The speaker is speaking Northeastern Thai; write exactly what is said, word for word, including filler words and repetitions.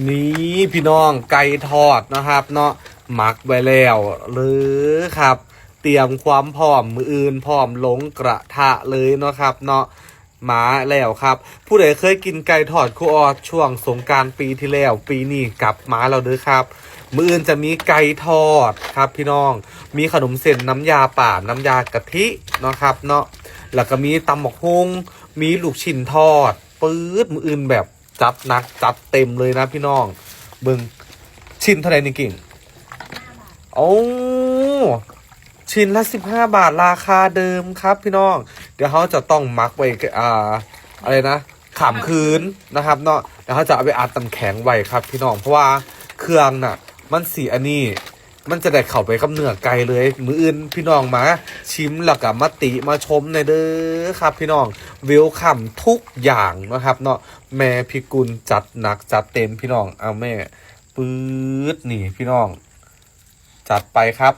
นี่พี่น้อง ไก่ทอดนะครับเนาะ หมักไว้แล้วเลยครับ เตรียมความพร้อมมื้ออื่น พร้อมลงกระทะเลยเนาะครับเนาะ มาแล้วครับ ผู้ใดเคยกินไก่ทอดครูออสช่วงสงกรานต์ปีที่แล้ว ปีนี้กลับมาแล้วเด้อครับ มื้ออื่นจะมีไก่ทอดครับพี่น้อง มีขนมเส้นน้ำยาป่า น้ำยากะทิเนาะครับเนาะ แล้วก็มีตำบักหุ่ง มีลูกชิ้นทอด ปื๊ด มื้ออื่นแบบจัดหนักจัดเต็มเลยนะพี่น้อง เบิ่ง ชิ้นเท่าไหร่นี่กิ่ง โอ้ ชิ้นละสิบห้าบาท ราคาเดิมครับพี่น้อง เดี๋ยวเราจะต้องหมักไว้ อ่า อะไรนะ ข้ามคืนนะครับเนาะ เดี๋ยวเราจะเอาไปอัดน้ำแข็งไว้ครับพี่น้อง เพราะว่าเครื่องน่ะ มันสิอันนี้ มันจะได้เข้าไปกับเนื้อไก่เลย มื้ออื่นพี่น้องมาชิมแล้วก็มาติมาชมในเด้อครับพี่น้อง welcome ทุกอย่างนะครับเนาะ แม่พิกุลจัดหนักจัดเต็มพี่น้อง เอาแม่ ปื๊ด นี่พี่น้อง จัดไปครับ